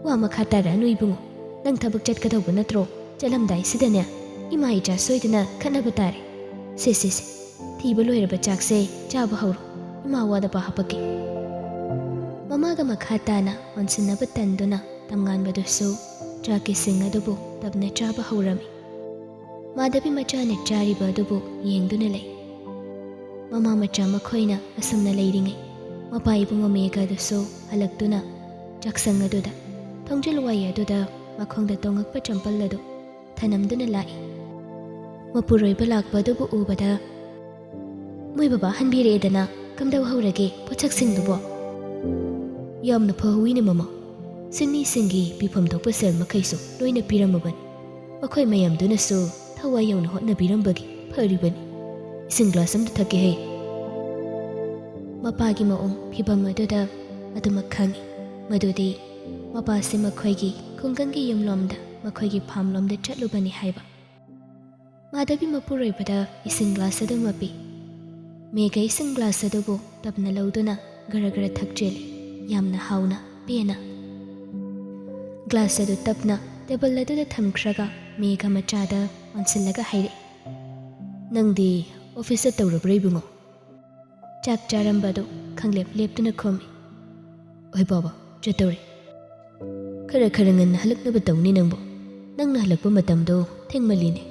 ꯋꯥ ꯃꯈꯥ ꯇꯥꯔꯛꯑꯅꯨ ꯏꯕꯨꯡꯉꯣ꯫ ꯅꯪ ꯊꯕꯛ ꯆꯠꯀꯗꯧꯕ ꯅꯠꯇ꯭ꯔꯣ? ꯆꯠꯂꯝꯗꯥꯏꯁꯤꯗꯅꯦ ꯏꯃꯥ ꯏꯆꯥ ꯁꯣꯏꯗꯅ ꯈꯠꯅꯕ ꯇꯥꯔꯦ꯫ ꯁꯦ ꯁꯦ ꯁꯦ, ꯊꯤꯕ ꯂꯣꯏꯔꯕ ꯆꯥꯛꯁꯦ ꯆꯥꯕ ꯍꯧꯔꯣ꯫ ꯏꯃꯥ ꯋꯥꯗ ꯄꯥ ꯍꯥꯞꯄꯛꯀꯦ꯫ ꯃꯃꯥꯒ ꯃꯈꯥ ꯇꯥꯅ ꯑꯣꯟꯁꯤꯟꯅꯕ ꯇꯟꯗꯨꯅ ꯇꯝꯉꯥꯟꯕꯗꯨꯁꯨ ꯆꯥꯛꯀꯤ ꯁꯤꯡ ꯑꯗꯨꯕꯨ ꯇꯞꯅ ꯆꯥꯕ ꯍꯧꯔꯝꯃꯤ꯫ ꯃꯥꯙꯕꯤ ꯃꯆꯥꯅ ꯆꯥꯔꯤꯕ ꯑꯗꯨꯕꯨ ꯌꯦꯡꯗꯨꯅ ꯂꯩ꯫ ꯃꯃꯥ ꯃꯆꯥ ꯃꯈꯣꯏꯅ ꯑꯁꯨꯝꯅ ꯂꯩꯔꯤꯉꯩ ꯃꯄꯥ ꯏꯕꯨꯡꯉꯣ ꯃꯦꯘ ꯑꯗꯨꯁꯨ ꯍꯜꯂꯛꯇꯨꯅ ꯆꯥꯛꯁꯪ ꯑꯗꯨꯗ ꯊꯣꯡꯖꯤꯜ ꯋꯥꯏ ꯑꯗꯨꯗ ꯃꯈꯣꯡꯗ ꯇꯣꯡꯉꯛꯄ ꯆꯝꯄꯜ ꯑꯗꯨ ꯊꯅꯝꯗꯨꯅ ꯂꯥꯛꯏ꯫ ꯃꯄꯨꯔꯣꯏꯕ ꯂꯥꯛꯄ ꯑꯗꯨꯕꯨ ꯎꯕꯗ, "ꯃꯣꯏ ꯕꯕꯥ ꯍꯟꯕꯤꯔꯛꯑꯦꯗꯅ, ꯀꯝꯗꯧ ꯍꯧꯔꯒꯦ ꯄꯣꯠꯁꯛꯁꯤꯡꯗꯨꯕꯣ?" "ꯌꯥꯝꯅ ꯐꯍꯧꯋꯤꯅꯦ ꯃꯃꯥ꯫ ꯁꯤꯟꯃꯤꯁꯤꯡꯒꯤ ꯄꯤꯐꯝ ꯊꯣꯛꯄ ꯁꯦꯜ ꯃꯈꯩꯁꯨ ꯂꯣꯏꯅ ꯄꯤꯔꯝꯃꯕꯅꯤ꯫ ꯃꯈꯣꯏ ꯃꯌꯥꯝꯗꯨꯅꯁꯨ ꯊꯋꯥꯏ ꯌꯥꯎꯅ ꯍꯣꯠꯅꯕꯤꯔꯝꯕꯒꯤ ꯐꯔꯤꯕꯅꯤ꯫ ꯏꯁꯤꯡ ꯒ꯭ꯂꯥꯁ ꯑꯃꯇ ꯊꯛꯀꯦ ꯍꯩ꯫" ꯃꯄꯥꯒꯤ ꯃꯑꯣꯡ ꯐꯤꯕꯝ ꯑꯗꯨꯗ ꯑꯗꯨꯃꯛ ꯈꯪꯏ ꯃꯗꯨꯗꯤ ꯃꯄꯥꯁꯤ ꯃꯈꯣꯏꯒꯤ ꯈꯨꯡꯒꯪꯒꯤ ꯌꯨꯝꯂꯣꯝꯗ, ꯃꯈꯣꯏꯒꯤ ꯐꯥꯝꯂꯣꯝꯗ ꯆꯠꯂꯨꯕꯅꯤ ꯍꯥꯏꯕ꯫ ꯃꯥꯙꯕꯤ ꯃꯄꯨꯔꯣꯏꯕꯗ ꯏꯁꯤꯡ ꯒ꯭ꯂꯥꯁ ꯑꯗꯨꯃ ꯄꯤ꯫ ꯃꯦꯘ ꯏꯁꯤꯡ ꯒ꯭ꯂꯥꯁ ꯑꯗꯨꯕꯨ ꯇꯞꯅ ꯂꯧꯗꯨꯅ ꯒꯔ ꯒꯔ ꯊꯛꯆꯤꯜꯂꯤ, ꯌꯥꯝꯅ ꯍꯥꯎꯅ, ꯄꯦꯟꯅ꯫ ꯒ꯭ꯂꯥꯁ ꯑꯗꯨ ꯇꯞꯅ ꯇꯦꯕꯜ ꯑꯗꯨꯗ ꯊꯝꯈ꯭ꯔꯒ ꯃꯦꯘ ꯃꯆꯥꯗ ꯑꯣꯟꯁꯤꯜꯂꯒ ꯍꯥꯏꯔꯛꯏ, "ꯅꯪꯗꯤ ꯑꯣꯐꯤꯁ ꯆꯠꯇꯧꯔꯕ꯭ꯔꯥ ꯏꯕꯨꯡꯉꯣ?" ꯆꯥꯛ ꯆꯥꯔꯝꯕꯗꯨ ꯈꯪꯂꯦꯞ ꯂꯦꯞꯇꯨꯅ ꯈꯨꯝꯃꯤ, "ꯍꯣꯏ ꯕꯥꯕꯥ, ꯆꯠꯇꯧꯔꯦ꯫" "ꯈꯔ ꯈꯔ ꯉꯟꯅ ꯍꯜꯂꯛꯅꯕ ꯇꯧꯅꯦ ꯅꯪꯕꯨ꯫ ꯅꯪꯅ ꯍꯜꯂꯛꯄ ꯃꯇꯝꯗꯣ ꯊꯦꯡꯃꯜꯂꯤꯅꯦ꯫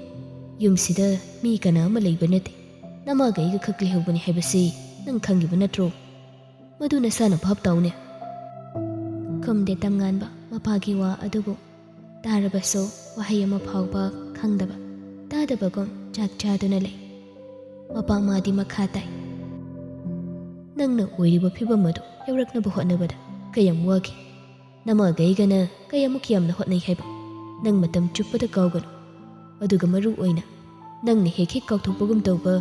ꯌꯨꯝꯁꯤꯗ ꯃꯤ ꯀꯅꯥ ꯑꯃ ꯂꯩꯕ ꯅꯠꯇꯦ꯫ ꯅꯃꯥꯒ ꯑꯩꯒ ꯈꯛ ꯂꯩꯍꯧꯕꯅꯤ ꯍꯥꯏꯕꯁꯤ ꯅꯪ ꯈꯪꯉꯤꯕ ꯅꯠꯇ꯭ꯔꯣ? ꯃꯗꯨ ꯅꯁꯥꯅ ꯚꯥꯞ ꯇꯥꯎꯅꯦ꯫ ꯈꯨꯝꯗꯦ ꯇꯝꯉꯥꯟꯕ ꯃꯄꯥꯒꯤ ꯋꯥ ꯑꯗꯨꯕꯨ꯫ ꯇꯥꯔꯕꯁꯨ ꯋꯥꯍꯩ ꯑꯃ ꯐꯥꯎꯕ ꯈꯪꯗꯕ, ꯇꯥꯗꯕꯒꯨꯝ ꯆꯥꯛ ꯆꯥꯗꯨꯅ ꯂꯩ꯫ ꯃꯄꯥ ꯃꯥꯗꯤ ꯃꯈꯥ ꯇꯥꯏ꯫ ꯅꯪꯅ ꯑꯣꯏꯔꯤꯕ ꯐꯤꯕꯝ ꯑꯗꯨ ꯌꯧꯔꯛꯅꯕ ꯍꯣꯠꯅꯕꯗ ꯀꯌꯥꯝ ꯋꯥꯈꯤ꯫ ꯅꯃꯥꯒ ꯑꯩꯒꯅ ꯀꯌꯥꯃꯨꯛ ꯌꯥꯝꯅ ꯍꯣꯠꯅꯩ ꯍꯥꯏꯕ ꯅꯪ ꯃꯇꯝ ꯆꯨꯞꯄꯗ ꯀꯥꯎꯒꯅꯨ꯫ ꯑꯗꯨꯒ ꯃꯔꯨ ꯑꯣꯏꯅ ꯅꯪꯅ ꯍꯦꯛ ꯍꯦꯛ ꯀꯥꯎꯊꯣꯛꯄꯒꯨꯝ ꯇꯧꯕ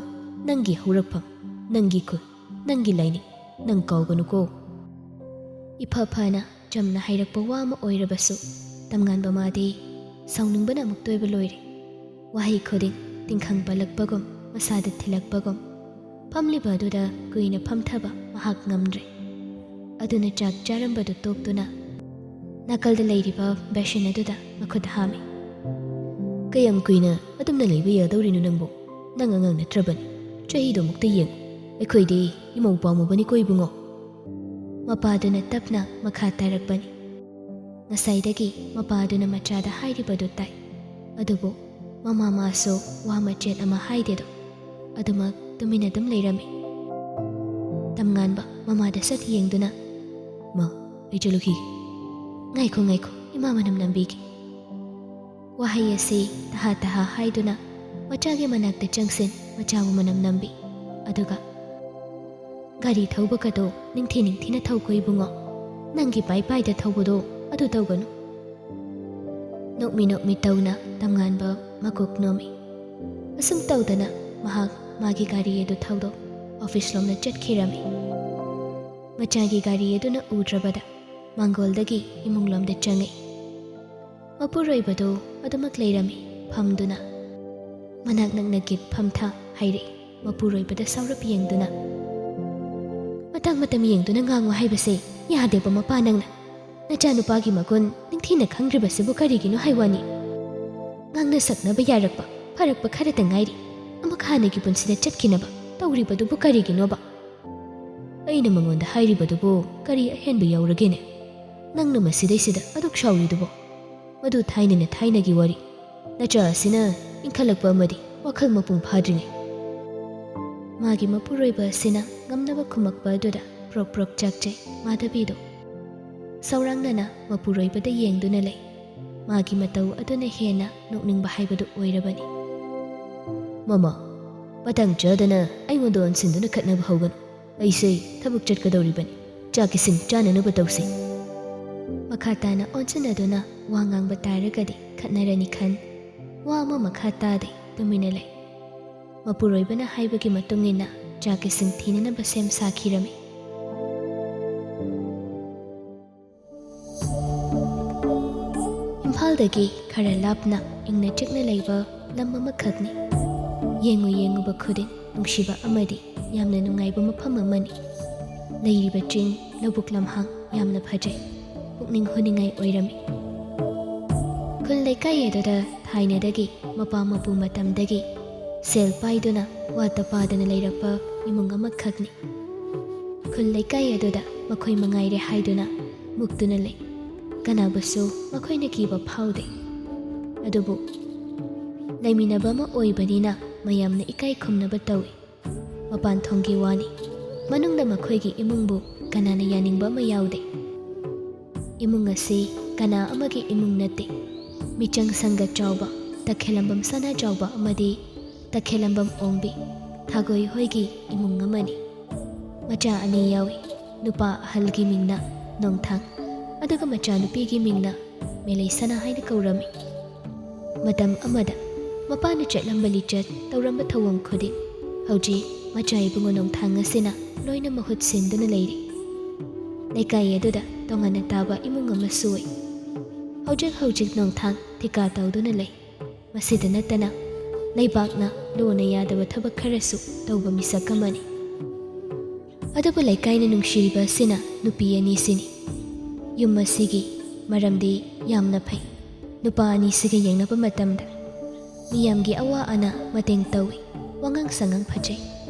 ꯅꯪꯒꯤ ꯍꯧꯔꯛꯐꯝ, ꯅꯪꯒꯤ ꯈꯨꯜ, ꯅꯪꯒꯤ ꯂꯥꯏꯅꯤꯡ ꯅꯪ ꯀꯥꯎꯒꯅꯨꯀꯣ꯫ ꯏꯐ ꯐꯅ ꯆꯝꯅ ꯍꯥꯏꯔꯛꯄ ꯋꯥ ꯑꯃ ꯑꯣꯏꯔꯕꯁꯨ ꯇꯝꯉꯥꯟꯕ ꯃꯥꯗꯤ ꯁꯥꯎꯅꯤꯡꯕꯅ ꯑꯃꯨꯛꯇ ꯑꯣꯏꯕ ꯂꯣꯏꯔꯦ꯫ ꯋꯥꯍꯩ ꯈꯨꯗꯤꯡ ꯇꯤꯡꯈꯪ ꯄꯜꯂꯛꯄꯒꯨꯝ, ꯃꯁꯥꯗ ꯊꯤꯜꯂꯛꯄꯒꯨꯝ꯫ ꯐꯝꯂꯤꯕ ꯑꯗꯨꯗ ꯀꯨꯏꯅ ꯐꯝꯊꯕ ꯃꯍꯥꯛ ꯉꯝꯗ꯭ꯔꯦ꯫ ꯑꯗꯨꯅ ꯆꯥꯛ ꯆꯥꯔꯝꯕꯗꯨ ꯇꯣꯛꯇꯨꯅ ꯅꯥꯀꯜꯗ ꯂꯩꯔꯤꯕ ꯕꯦꯁꯤꯟ ꯑꯗꯨꯗ ꯃꯈꯨꯠ ꯍꯥꯝꯃꯤ꯫ ꯀꯌꯥꯝ ꯀꯨꯏꯅ ꯑꯗꯨꯝꯅ ꯂꯩꯕ ꯌꯥꯗꯧꯔꯤꯅꯣ ꯅꯪꯕꯨ? ꯅꯪ ꯑꯉꯥꯡ ꯅꯠꯇ꯭ꯔꯕꯅꯤ꯫ ꯆꯍꯤꯗꯣ ꯑꯃꯨꯛꯇ ꯌꯦꯡꯉꯨ꯫ ꯑꯩꯈꯣꯏꯗꯤ ꯏꯃꯧ ꯄꯥꯝꯃꯨꯕꯅꯤꯀꯣ ꯏꯕꯨꯡꯉꯣ꯫ ꯃꯄꯥꯗꯨꯅ ꯇꯞꯅ ꯃꯈꯥ ꯇꯥꯔꯛꯄꯅꯤ꯫ ꯉꯁꯥꯏꯗꯒꯤ ꯃꯄꯥꯗꯨꯅ ꯃꯆꯥꯗ ꯍꯥꯏꯔꯤꯕꯗꯨ ꯇꯥꯏ꯫ ꯑꯗꯨꯕꯨ ꯃꯃꯥ ꯃꯥꯁꯨ ꯋꯥ ꯃꯆꯦꯠ ꯑꯃ ꯍꯥꯏꯗꯦꯗꯣ꯫ ꯑꯗꯨꯃꯛ ꯇꯨꯃꯤꯟꯅ ꯑꯗꯨꯝ ꯂꯩꯔꯝꯃꯤ꯫ ꯇꯝꯉꯥꯟꯕ ꯃꯃꯥꯗ ꯁꯛ ꯌꯦꯡꯗꯨꯅ, "ꯃꯥ, ꯑꯩ ꯆꯠꯂꯨꯈꯤꯒꯦ꯫ ꯉꯥꯏꯈꯣ, ꯉꯥꯏꯈꯣ, ꯏꯃꯥ ꯃꯅꯝ ꯅꯝꯕꯤꯒꯦ꯫" ꯋꯥꯍꯩ ꯑꯁꯤ ꯇꯍꯥ ꯇꯍꯥ ꯍꯥꯏꯗꯨꯅ ꯃꯆꯥꯒꯤ ꯃꯅꯥꯛꯇ ꯆꯪꯁꯤꯟ ꯃꯆꯥꯕꯨ ꯃꯅꯝ ꯅꯝꯕꯤ꯫ ꯑꯗꯨꯒ, "ꯒꯥꯔꯤ ꯊꯧꯕꯒꯗꯣ ꯅꯤꯡꯊꯤ ꯅꯤꯡꯊꯤꯅ ꯊꯧꯀꯣ ꯏꯕꯨꯡꯉꯣ꯫ ꯅꯪꯒꯤ ꯄꯥꯏ ꯄꯥꯏꯗ ꯊꯧꯕꯗꯣ ꯑꯗꯨ ꯇꯧꯒꯅꯨ꯫" ꯅꯣꯛꯃꯤ ꯅꯣꯛꯃꯤ ꯇꯧꯅ ꯇꯝꯉꯥꯟꯕ ꯃꯀꯣꯛ ꯅꯣꯝꯃꯤ꯫ ꯑꯁꯨꯝ ꯇꯧꯗꯅ ꯃꯍꯥꯛ ꯃꯥꯒꯤ ꯒꯥꯔꯤ ꯑꯗꯨ ꯊꯧꯗꯣꯛ ꯑꯣꯐꯤꯁ ꯂꯣꯝꯗ ꯆꯠꯈꯤꯔꯝꯃꯤ꯫ ꯃꯆꯥꯒꯤ ꯒꯥꯔꯤ ꯑꯗꯨꯅ ꯎꯗ꯭ꯔꯕꯗ ꯃꯥꯡꯒꯣꯜꯗꯒꯤ ꯏꯃꯨꯡꯂꯣꯝꯗ ꯆꯪꯉꯛꯏ꯫ ꯃꯄꯨꯔꯣꯏꯕꯗꯨ ꯑꯗꯨꯃꯛ ꯂꯩꯔꯝꯃꯤ ꯐꯝꯗꯨꯅ꯫ ꯃꯅꯥꯛ ꯅꯛꯅ ꯒꯤꯠ ꯐꯝꯊ ꯍꯥꯏꯔꯛꯏ꯫ ꯃꯄꯨꯔꯣꯏꯕꯗ ꯁꯥꯎꯔꯞ ꯌꯦꯡꯗꯨꯅ, "ꯃꯇꯥꯡ ꯃꯇꯝ ꯌꯦꯡꯗꯨꯅ ꯉꯥꯡꯉꯨ ꯍꯥꯏꯕꯁꯦ ꯌꯥꯗꯦꯕ ꯃꯄꯥ ꯅꯪꯅ꯫ ꯅꯆꯥꯅꯨꯄꯥꯒꯤ ꯃꯒꯨꯟ ꯅꯤꯡꯊꯤꯅ ꯈꯪꯗ꯭ꯔꯤꯕꯁꯤꯕꯨ ꯀꯔꯤꯒꯤꯅꯣ ꯍꯥꯏ ꯋꯥꯅꯤ꯫ ꯉꯥꯡꯅ ꯁꯛꯅꯕ ꯌꯥꯔꯛꯄ ꯐꯔꯛꯄ ꯈꯔꯇ ꯉꯥꯏꯔꯤ꯫ ꯑꯃꯨꯛ ꯍꯥꯟꯅꯒꯤ ꯄꯨꯟꯁꯤꯗ ꯆꯠꯈꯤꯅꯕ ꯇꯧꯔꯤꯕꯗꯨꯕꯨ ꯀꯔꯤꯒꯤꯅꯣꯕ? ꯑꯩꯅ ꯃꯉꯣꯟꯗ ꯍꯥꯏꯔꯤꯕꯗꯨꯕꯨ ꯀꯔꯤ ꯑꯍꯦꯟꯕ ꯌꯥꯎꯔꯒꯦꯅꯦ? ꯅꯪꯅ ꯃꯁꯤꯗꯩꯁꯤꯗ ꯑꯗꯨꯛ ꯁꯥꯎꯔꯤꯗꯨꯕꯣ? ꯃꯗꯨ ꯊꯥꯏꯅꯅ ꯊꯥꯏꯅꯒꯤ ꯋꯥꯔꯤ꯫ ꯅꯆꯥ ꯑꯁꯤꯅ ꯏꯟꯈꯠꯂꯛꯄ ꯑꯃꯗꯤ ꯋꯥꯈꯜ ꯃꯄꯨꯡ ꯐꯥꯗ꯭ꯔꯤꯉꯩ꯫" ꯃꯥꯒꯤ ꯃꯄꯨꯔꯣꯏꯕ ꯑꯁꯤꯅ ꯉꯝꯅꯕ ꯈꯨꯝꯃꯛꯄ ꯑꯗꯨꯗ ꯄ꯭ꯔꯣꯛ ꯄ꯭ꯔꯣꯛ ꯆꯥꯛꯆꯩ ꯃꯥꯙꯕꯤꯗꯣ꯫ ꯁꯧꯔꯥꯡꯅꯅ ꯃꯄꯨꯔꯣꯏꯕꯗ ꯌꯦꯡꯗꯨꯅ ꯂꯩ꯫ ꯃꯥꯒꯤ ꯃꯇꯧ ꯑꯗꯨꯅ ꯍꯦꯟꯅ ꯅꯣꯛꯅꯤꯡꯕ ꯍꯥꯏꯕꯗꯨ ꯑꯣꯏꯔꯕꯅꯤ꯫ "ꯃꯃꯥ, ꯃꯇꯥꯡ ꯆꯥꯗꯅ ꯑꯩꯉꯣꯟꯗ ꯑꯣꯟꯁꯤꯟꯗꯨꯅ ꯈꯠꯅꯕ ꯍꯧꯒꯅꯨ꯫ ꯑꯩꯁꯦ ꯊꯕꯛ ꯆꯠꯀꯗꯧꯔꯤꯕꯅꯤ꯫ ꯆꯥꯛ ꯏꯁꯤꯡ ꯆꯥꯅꯅꯕ ꯇꯧꯁꯤ꯫" ꯃꯈꯥ ꯇꯥꯅ ꯑꯣꯟꯁꯤꯟꯅꯗꯨꯅ ꯋꯥ ꯉꯥꯡꯕ ꯇꯥꯔꯒꯗꯤ ꯈꯠꯅꯔꯅꯤ ꯈꯟ ꯋꯥ ꯑꯃ ꯃꯈꯥ ꯇꯥꯗꯦ, ꯇꯨꯃꯤꯟꯅ ꯂꯩ꯫ ꯃꯄꯨꯔꯣꯏꯕꯅ ꯍꯥꯏꯕꯒꯤ ꯃꯇꯨꯡ ꯏꯟꯅ ꯆꯥꯛ ꯏꯁꯤꯡ ꯊꯤꯅꯅꯕ ꯁꯦꯝ ꯁꯥꯈꯤꯔꯝꯃꯤ꯫ ꯏꯝꯐꯥꯜꯗꯒꯤ ꯈꯔ ꯂꯥꯞꯅ ꯏꯪꯅ ꯆꯤꯛꯅ ꯂꯩꯕ ꯂꯝ ꯑꯃꯈꯛꯅꯤ꯫ ꯌꯦꯡꯉꯨ ꯌꯦꯡꯉꯨꯕ ꯈꯨꯗꯤꯡ ꯅꯨꯡꯁꯤꯕ ꯑꯃꯗꯤ ꯌꯥꯝꯅ ꯅꯨꯡꯉꯥꯏꯕ ꯃꯐꯝ ꯑꯃꯅꯤ꯫ ꯂꯩꯔꯤꯕ ꯆꯤꯡ, ꯂꯧꯕꯨꯛ ꯂꯝꯍꯥꯡ ꯌꯥꯝꯅ ꯐꯖꯩ꯫ ꯄꯨꯛꯅꯤꯡ ꯍꯨꯅꯤꯡꯉꯥꯏ ꯑꯣꯏꯔꯝꯃꯤ꯫ ꯈꯨꯜ ꯂꯩꯀꯥꯏ ꯑꯗꯨꯗ ꯊꯥꯏꯅꯗꯒꯤ ꯃꯄꯥ ꯃꯄꯨ ꯃꯇꯝꯗꯒꯤ ꯁꯦꯜ ꯄꯥꯏꯗꯨꯅ ꯋꯥꯠꯇ ꯄꯥꯗꯅ ꯂꯩꯔꯛꯄ ꯏꯃꯨꯡ ꯑꯃꯈꯛꯅꯤ꯫ ꯈꯨꯜ ꯂꯩꯀꯥꯏ ꯑꯗꯨꯗ ꯃꯈꯣꯏ ꯃꯉꯥꯏꯔꯦ ꯍꯥꯏꯗꯨꯅ ꯃꯨꯛꯇꯨꯅ ꯂꯩ꯫ ꯀꯅꯥꯕꯨꯁꯨ ꯃꯈꯣꯏꯅ ꯀꯤꯕ ꯐꯥꯎꯗꯦ꯫ ꯑꯗꯨꯕꯨ ꯂꯩꯃꯤꯟꯅꯕ ꯑꯃ ꯑꯣꯏꯕꯅꯤꯅ ꯃꯌꯥꯝꯅ ꯏꯀꯥꯏ ꯈꯨꯝꯅꯕ ꯇꯧꯏ꯫ ꯃꯄꯥꯟ ꯊꯣꯡꯒꯤ ꯋꯥꯅꯤ꯫ ꯃꯅꯨꯡꯗ ꯃꯈꯣꯏꯒꯤ ꯏꯃꯨꯡꯕꯨ ꯀꯅꯥꯅ ꯌꯥꯅꯤꯡꯕ ꯑꯃ ꯌꯥꯎꯗꯦ꯫ ꯏꯃꯨꯡ ꯑꯁꯤ ꯀꯅꯥ ꯑꯃꯒꯤ ꯏꯃꯨꯡ ꯅꯠꯇꯦ꯫ ꯃꯤꯆꯪ ꯁꯪꯒ ꯆꯥꯎꯕ, ꯇꯈꯦꯂꯝꯕꯝ ꯁꯅꯥ ꯆꯥꯎꯕ ꯑꯃꯗꯤ ꯇꯈꯦꯂꯝꯕꯝ ꯑꯣꯡꯕꯤ, ꯊꯥꯒꯣꯏ ꯍꯣꯏꯒꯤ ꯏꯃꯨꯡ ꯑꯃꯅꯤ꯫ ꯃꯆꯥ ꯑꯅꯤ ꯌꯥꯎꯏ꯫ ꯅꯨꯄꯥ ꯑꯍꯜꯒꯤ ꯃꯤꯡꯅ ꯅꯣꯡꯊꯥꯡ, ꯑꯗꯨꯒ ꯃꯆꯥꯅꯨꯄꯤꯒꯤ ꯃꯤꯡꯅ ꯃꯦꯂꯩꯁꯅꯥ ꯍꯥꯏꯅ ꯀꯧꯔꯝꯃꯤ꯫ ꯃꯇꯝ ꯑꯃꯗ ꯃꯄꯥꯅ ꯆꯠꯂꯝꯕ ꯂꯤꯆꯠ, ꯇꯧꯔꯝꯕ ꯊꯧꯑꯣꯡ ꯈꯨꯗꯤꯡ ꯍꯧꯖꯤꯛ ꯃꯆꯥ ꯏꯕꯨꯡꯉꯣ ꯅꯣꯡꯊꯥꯡ ꯑꯁꯤꯅ ꯂꯣꯏꯅ ꯃꯍꯨꯠ ꯁꯤꯟꯗꯨꯅ ꯂꯩꯔꯤ꯫ ꯂꯩꯀꯥꯏ ꯑꯗꯨꯗ ꯇꯣꯉꯥꯟꯅ ꯇꯥꯕ ꯏꯃꯨꯡ ꯑꯃꯁꯨ ꯑꯣꯏ꯫ ꯍꯧꯖꯤꯛ ꯍꯧꯖꯤꯛ ꯅꯣꯡꯊꯥꯡ ꯊꯤꯀꯥ ꯇꯧꯗꯨꯅ ꯂꯩ꯫ ꯃꯁꯤꯗ ꯅꯠꯇꯅ ꯂꯩꯕꯥꯛꯅ ꯂꯣꯅ ꯌꯥꯗꯕ ꯊꯕꯛ ꯈꯔꯁꯨ ꯇꯧꯕ ꯃꯤꯁꯛ ꯑꯃꯅꯤ꯫ ꯑꯗꯨꯕꯨ ꯂꯩꯀꯥꯏꯅ ꯅꯨꯡꯁꯤꯔꯤꯕ ꯑꯁꯤꯅ ꯅꯨꯄꯤ ꯑꯅꯤꯁꯤꯅꯤ꯫ ꯌꯨꯝ ꯑꯁꯤꯒꯤ ꯃꯔꯝꯗꯤ ꯌꯥꯝꯅ ꯐꯩ꯫ ꯅꯨꯄꯥ ꯑꯅꯤꯁꯤꯒ ꯌꯦꯡꯅꯕ ꯃꯇꯝꯗ ꯃꯤꯌꯥꯝꯒꯤ ꯑꯋꯥ ꯑꯅꯥ ꯃꯇꯦꯡ ꯇꯧꯏ꯫ ꯋꯥꯉꯥꯡ ꯁꯉꯥꯡ ꯐꯖꯩ꯫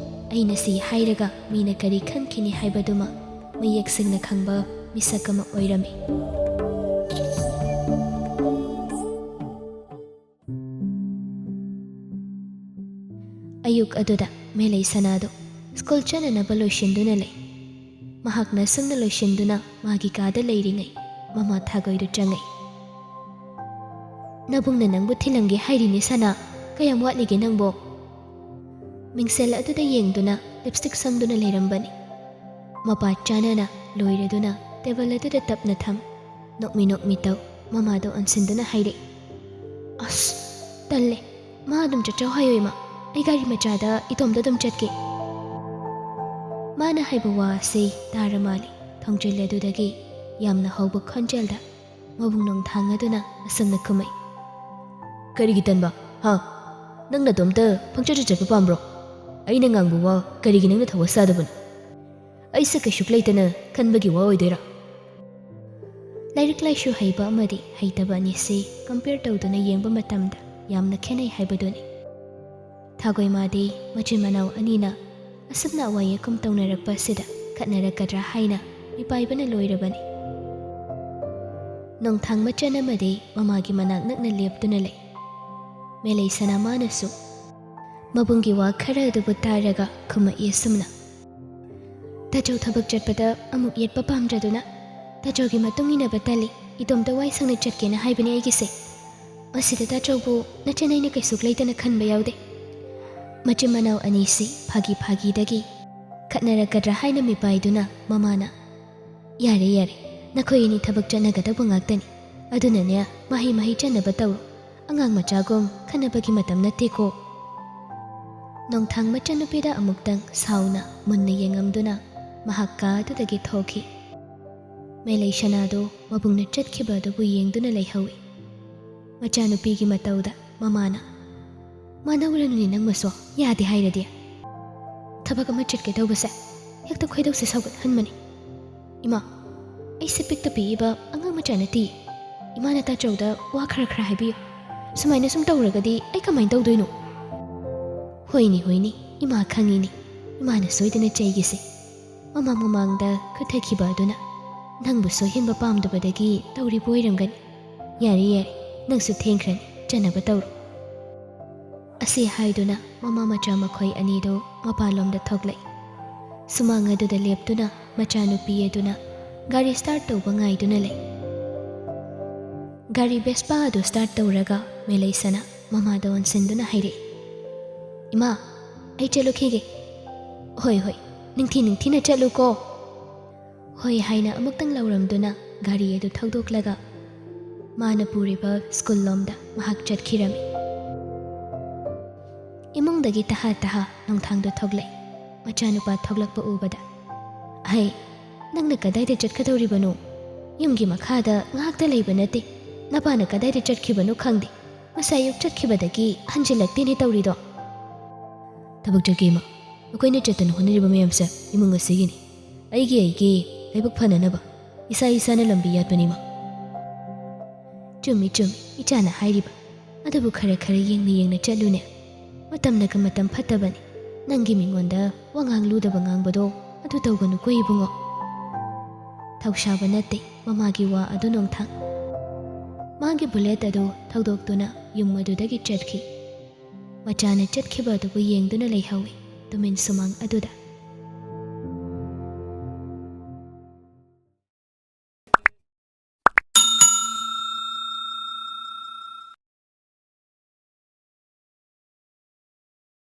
ꯑꯩꯅ ꯁꯤ ꯍꯥꯏꯔꯒ ꯃꯤꯅ ꯀꯔꯤ ꯈꯟꯈꯤꯅꯤ ꯍꯥꯏꯕꯗꯨꯃ ꯃꯌꯦꯛ ꯁꯦꯡꯅ ꯈꯪꯕ ꯃꯤꯁꯛ ꯑꯃ ꯑꯣꯏꯔꯝꯃꯤ꯫ ꯑꯌꯨꯛ ꯑꯗꯨꯗ ꯃꯦꯂꯩ ꯁꯅꯥꯗꯨ ꯁ꯭ꯀꯨꯜ ꯆꯠꯅꯅꯕ ꯂꯣꯏꯁꯤꯟꯗꯨꯅ ꯂꯩ꯫ ꯃꯍꯥꯛꯅ ꯑꯁꯨꯝꯅ ꯂꯣꯏꯁꯤꯟꯗꯨꯅ ꯃꯥꯒꯤ ꯀꯥꯗ ꯂꯩꯔꯤꯉꯩ ꯃꯃꯥ ꯊꯥꯒꯣꯏꯗꯨ ꯆꯪꯉꯛꯏ꯫ "ꯅꯕꯨꯡꯅ ꯅꯪꯕꯨ ꯊꯤꯜꯂꯝꯒꯦ ꯍꯥꯏꯔꯤꯅꯤ ꯁꯅꯥ, ꯀꯌꯥꯝ ꯋꯥꯠꯂꯤꯒꯦ ꯅꯪꯕꯣ?" ꯃꯤꯡꯁꯦꯜ ꯑꯗꯨꯗ ꯌꯦꯡꯗꯨꯅ ꯂꯤꯞꯁꯇꯤꯛ ꯁꯪꯗꯨꯅ ꯂꯩꯔꯝꯕꯅꯤ꯫ ꯃꯄꯥ ꯆꯥꯅꯅ ꯂꯣꯏꯔꯗꯨꯅ ꯇꯦꯕꯜ ꯑꯗꯨꯗ ꯇꯞꯅ ꯊꯝ꯫ ꯅꯣꯛꯃꯤ ꯅꯣꯛꯃꯤ ꯇꯧ ꯃꯃꯥꯗꯣ ꯑꯣꯟꯁꯤꯟꯗꯨꯅ ꯍꯥꯏꯔꯛꯏ꯫ "ꯑꯁ, ꯇꯜꯂꯦ꯫ ꯃꯥ ꯑꯗꯨꯝ ꯆꯠꯆꯧ ꯍꯥꯏꯌꯣ ꯏꯃꯥ꯫ ꯑꯩ ꯒꯥꯔꯤ ꯃꯆꯥꯗ ꯏꯇꯣꯝꯇ ꯑꯗꯨꯝ ꯆꯠꯀꯦ꯫" ꯃꯥꯅ ꯍꯥꯏꯕ ꯋꯥ ꯑꯁꯤ ꯇꯥꯔ ꯃꯥꯜꯂꯤ꯫ ꯊꯣꯡꯖꯤꯜ ꯑꯗꯨꯗꯒꯤ ꯌꯥꯝꯅ ꯍꯧꯕ ꯈꯣꯟꯖꯦꯜꯗ ꯃꯕꯨꯡ ꯅꯣꯡꯊꯥꯡ ꯑꯗꯨꯅ ꯑꯁꯨꯝꯅ ꯈꯨꯝꯃꯛꯏ꯫ "ꯀꯔꯤꯒꯤ ꯇꯟꯕ? ꯍꯥ? ꯅꯪ ꯅꯇꯣꯝꯇ ꯄꯪꯆꯠꯇ ꯆꯠꯄ ꯄꯥꯝꯕ꯭ꯔꯣ? ꯑꯩꯅ ꯉꯥꯡꯕ ꯋꯥ ꯀꯔꯤꯒꯤ ꯅꯪꯅ ꯊꯋꯥ ꯁꯥꯗꯕꯅꯣ? ꯑꯩꯁꯦ ꯀꯩꯁꯨ ꯂꯩꯇꯅ ꯈꯟꯕꯒꯤ ꯋꯥ ꯑꯣꯏꯗꯣꯏꯔꯥ?" ꯂꯥꯏꯔꯤꯛ ꯂꯥꯏꯁꯨ ꯍꯩꯕ ꯑꯃꯗꯤ ꯍꯩꯇꯕ ꯑꯅꯤꯁꯤ ꯀꯝꯄꯤꯌꯔ ꯇꯧꯗꯨꯅ ꯌꯦꯡꯕ ꯃꯇꯝꯗ ꯌꯥꯝꯅ ꯈꯦꯠꯅꯩ ꯍꯥꯏꯕꯗꯨꯅꯤ꯫ ꯊꯥꯒꯣꯏꯃꯥꯗꯤ ꯃꯆꯤꯟ ꯃꯅꯥꯎ ꯑꯅꯤꯅ ꯑꯁꯨꯝꯅ ꯑꯋꯥ ꯌꯦꯛꯀꯨꯝ ꯇꯧꯅꯔꯛꯄ ꯑꯁꯤꯗ ꯈꯠꯅꯔꯛꯀꯗ꯭ꯔꯥ ꯍꯥꯏꯅ ꯃꯤꯄꯥꯏꯕꯅ ꯂꯣꯏꯔꯕꯅꯤ꯫ ꯅꯣꯡꯊꯥꯡ ꯃꯆꯟ ꯑꯃꯗꯤ ꯃꯃꯥꯒꯤ ꯃꯅꯥꯛ ꯅꯛꯅ ꯂꯦꯞꯇꯨꯅ ꯂꯩ꯫ ꯃꯦꯂꯩ ꯁꯅꯥ ꯃꯥꯅꯁꯨ ꯃꯕꯨꯡꯒꯤ ꯋꯥ ꯈꯔ ꯑꯗꯨꯕꯨ ꯇꯥꯔꯒ ꯈꯨꯝꯃꯛꯏ ꯑꯁꯨꯝꯅ꯫ "ꯇꯥꯆꯧ ꯊꯕꯛ ꯆꯠꯄꯗ ꯑꯃꯨꯛ ꯌꯦꯠꯄ ꯄꯥꯝꯗ꯭ꯔꯗꯨꯅ ꯇꯥꯆꯧꯒꯤ ꯃꯇꯨꯡ ꯏꯟꯅꯕ ꯇꯜꯂꯤ, ꯏꯇꯣꯝꯇ ꯋꯥꯏ ꯁꯪꯅ ꯆꯠꯀꯦꯅ ꯍꯥꯏꯕꯅꯦ ꯑꯩꯒꯤꯁꯦ꯫ ꯃꯁꯤꯗ ꯇꯥꯆꯧꯕꯨ ꯅꯆꯟ ꯑꯩꯅ ꯀꯩꯁꯨ ꯂꯩꯇꯅ ꯈꯟꯕ ꯌꯥꯎꯗꯦ꯫" ꯃꯆꯤꯟ ꯃꯅꯥꯎ ꯑꯅꯤꯁꯤ ꯐꯥꯒꯤ ꯐꯥꯒꯤꯗꯒꯤ ꯈꯠꯅꯔꯛꯀꯗ꯭ꯔꯥ ꯍꯥꯏꯅ ꯃꯤꯄꯥꯏꯗꯨꯅ ꯃꯃꯥꯅ, "ꯌꯥꯔꯦ, ꯌꯥꯔꯦ, ꯅꯈꯣꯏ ꯑꯅꯤ ꯊꯕꯛ ꯆꯠꯅꯒꯗꯧꯕ ꯉꯥꯛꯇꯅꯤ꯫ ꯑꯗꯨꯅꯅꯦ, ꯃꯍꯩ ꯃꯍꯩ ꯆꯠꯅꯕ ꯇꯧꯔꯣ꯫ ꯑꯉꯥꯡ ꯃꯆꯥꯒꯨꯝ ꯈꯠꯅꯕꯒꯤ ꯃꯇꯝ ꯅꯠꯇꯦꯀꯣ꯫" ꯅꯣꯡꯊꯥꯡ ꯃꯆꯟꯅꯨꯄꯤꯗ ꯑꯃꯨꯛꯇꯪ ꯁꯥꯎꯅ ꯃꯨꯟꯅ ꯌꯦꯡꯉꯝꯗꯨꯅ ꯃꯍꯥꯛ ꯀꯥ ꯑꯗꯨꯗꯒꯤ ꯊꯣꯛꯈꯤ꯫ ꯃꯦꯂꯩ ꯁꯅꯥꯗꯨ ꯃꯕꯨꯡꯅ ꯆꯠꯈꯤꯕ ꯑꯗꯨꯕꯨ ꯌꯦꯡꯗꯨꯅ ꯂꯩꯍꯧꯏ꯫ ꯃꯆꯥꯅꯨꯄꯤꯒꯤ ꯃꯇꯧꯗ ꯃꯃꯥꯅ, "ꯃꯥꯅꯧꯔꯅꯨꯅꯦ ꯅꯪꯃꯁꯨ, ꯌꯥꯗꯦ ꯍꯥꯏꯔꯗꯤ꯫ ꯊꯕꯛ ꯑꯃ ꯆꯠꯀꯦ ꯇꯧꯕꯁꯦ ꯍꯦꯛꯇ ꯈꯣꯏꯗꯧꯁꯦ ꯁꯥꯎꯒꯠꯍꯟꯕꯅꯤ꯫ ꯏꯃꯥ, ꯑꯩꯁꯦ ꯄꯤꯛꯇ ꯄꯤꯛꯏꯕ ꯑꯉꯥꯡ ꯃꯆꯥ ꯅꯠꯇꯦ꯫ ꯏꯃꯥꯅ ꯇꯥꯆꯧꯗ ꯋꯥ ꯈꯔ ꯈꯔ ꯍꯥꯏꯕꯤꯌꯨ꯫ ꯁꯨꯃꯥꯏꯅ ꯁꯨꯝ ꯇꯧꯔꯒꯗꯤ ꯑꯩ ꯀꯃꯥꯏꯅ ꯇꯧꯗꯣꯏꯅꯣ?" "ꯍꯣꯏꯅꯦ, ꯍꯣꯏꯅꯦ, ꯏꯃꯥ ꯈꯪꯉꯤꯅꯦ, ꯏꯃꯥꯅ ꯁꯣꯏꯗꯅ ꯆꯩꯒꯤꯁꯦ꯫ ꯃꯃꯥꯡ ꯃꯃꯥꯡꯗ ꯈꯨꯠ ꯊꯠꯈꯤꯕ ꯑꯗꯨꯅ ꯅꯪꯕꯨ ꯁꯣꯏꯍꯟꯕ ꯄꯥꯝꯗꯕꯗꯒꯤ ꯇꯧꯔꯤꯕ ꯑꯣꯏꯔꯝꯒꯅꯤ꯫ ꯌꯥꯔꯦ, ꯌꯥꯔꯦ, ꯅꯪꯁꯨ ꯊꯦꯡꯈ꯭ꯔꯅꯤ, ꯆꯠꯅꯕ ꯇꯧꯔꯣ꯫" ꯑꯁꯤ ꯍꯥꯏꯗꯨꯅ ꯃꯃꯥ ꯃꯆꯥ ꯃꯈꯣꯏ ꯑꯅꯤꯗꯨ ꯃꯄꯥꯟꯂꯣꯝꯗ ꯊꯣꯛꯂꯛꯏ꯫ ꯁꯨꯃꯥꯡ ꯑꯗꯨꯗ ꯂꯦꯞꯇꯨꯅ ꯃꯆꯥꯅꯨꯄꯤ ꯑꯗꯨꯅ ꯒꯥꯔꯤ start ꯇꯧꯕ ꯉꯥꯏꯗꯨꯅ ꯂꯩ꯫ ꯒꯥꯔꯤ Vespa ꯑꯗꯨ start ꯇꯧꯔꯒ ꯃꯦꯂꯩꯁꯅ ꯃꯃꯥꯗ ꯑꯣꯟꯁꯤꯟꯗꯨꯅ ꯍꯥꯏꯔꯛꯏ, "ꯏꯃꯥ, ꯑꯩ ꯆꯠꯂꯨꯈꯤꯒꯦ꯫" "ꯍꯣꯏ, ꯍꯣꯏ, ꯅꯤꯡꯊꯤ ꯅꯤꯡꯊꯤꯅ ꯆꯠꯂꯨꯀꯣ꯫" "ꯍꯣꯏ" ꯍꯥꯏꯅ ꯑꯃꯨꯛꯇꯪ ꯂꯥꯎꯔꯝꯗꯨꯅ ꯒꯥꯔꯤ ꯑꯗꯨ ꯊꯧꯗꯣꯛꯂꯒ ꯃꯥꯅ ꯄꯨꯔꯤꯕ ꯁ꯭ꯀꯨꯜ ꯂꯣꯝꯗ ꯃꯍꯥꯛ ꯆꯠꯈꯤꯔꯝꯃꯤ꯫ ꯏꯃꯨꯡꯗꯒꯤ ꯇꯍꯥ ꯇꯍꯥ ꯅꯣꯡꯊꯥꯡꯗꯣ ꯊꯣꯛꯂꯛꯏ꯫ ꯃꯆꯥꯅꯨꯄꯥ ꯊꯣꯛꯂꯛꯄ ꯎꯕꯗ, "ꯑꯍꯩ, ꯅꯪꯅ ꯀꯗꯥꯏꯗ ꯆꯠꯀꯗꯧꯔꯤꯕꯅꯣ? ꯌꯨꯝꯒꯤ ꯃꯈꯥꯗ ꯉꯥꯏꯍꯥꯛꯇ ꯂꯩꯕ ꯅꯠꯇꯦ꯫ ꯅꯄꯥꯅ ꯀꯗꯥꯏꯗ ꯆꯠꯈꯤꯕꯅꯣ ꯈꯪꯗꯦ꯫ ꯉꯁꯥꯏ ꯑꯌꯨꯛ ꯆꯠꯈꯤꯕꯗꯒꯤ ꯍꯟꯖꯤꯜꯂꯛꯇꯦꯅꯦ ꯇꯧꯔꯤꯗꯣ꯫" "ꯊꯕꯛ ꯆꯠꯀꯦ ꯏꯃꯥ꯫ ꯑꯩꯈꯣꯏꯅ ꯆꯠꯇꯅ ꯍꯣꯠꯅꯔꯤꯕ ꯃꯌꯥꯝꯁꯦ ꯏꯃꯨꯡ ꯑꯁꯤꯒꯤꯅꯤ꯫ ꯑꯩꯒꯤ ꯑꯩꯒꯤ ꯂꯥꯏꯕꯛ ꯐꯅꯅꯕ ꯏꯁꯥ ꯏꯁꯥꯅ ꯂꯝꯕꯤ ꯌꯥꯠꯄꯅꯤ ꯏꯃꯥ꯫" "ꯆꯨꯝꯃꯤ, ꯆꯨꯝꯃꯤ ꯏꯆꯥꯅ ꯍꯥꯏꯔꯤꯕ꯫ ꯑꯗꯨꯕꯨ ꯈꯔ ꯈꯔ ꯌꯦꯡꯅ ꯌꯦꯡꯅ ꯆꯠꯂꯨꯅꯦ꯫ ꯃꯇꯝꯅꯒ ꯃꯇꯝ ꯐꯠꯇꯕꯅꯤ꯫ ꯅꯪꯒꯤ ꯃꯤꯉꯣꯟꯗ ꯋꯥꯉꯥꯡ ꯂꯨꯗꯕ ꯉꯥꯡꯕꯗꯣ ꯑꯗꯨ ꯇꯧꯒꯅꯨꯀꯣ ꯏꯕꯨꯡꯉꯣ꯫" ꯊꯧꯁꯥꯕ ꯅꯠꯇꯦ ꯃꯃꯥꯒꯤ ꯋꯥ ꯑꯗꯨ ꯅꯣꯡꯊꯥꯡ꯫ ꯃꯥꯒꯤ bullet ꯑꯗꯨ ꯊꯧꯗꯣꯛꯇꯨꯅ ꯌꯨꯝ ꯑꯗꯨꯗꯒꯤ ꯆꯠꯈꯤ꯫ ꯃꯆꯥꯅ ꯆꯠꯈꯤꯕ ꯑꯗꯨꯕꯨ ꯌꯦꯡꯗꯨꯅ ꯂꯩꯍꯧꯏ ꯇꯨꯃꯤꯟ ꯁꯨꯃꯥꯡ ꯑꯗꯨꯗ꯫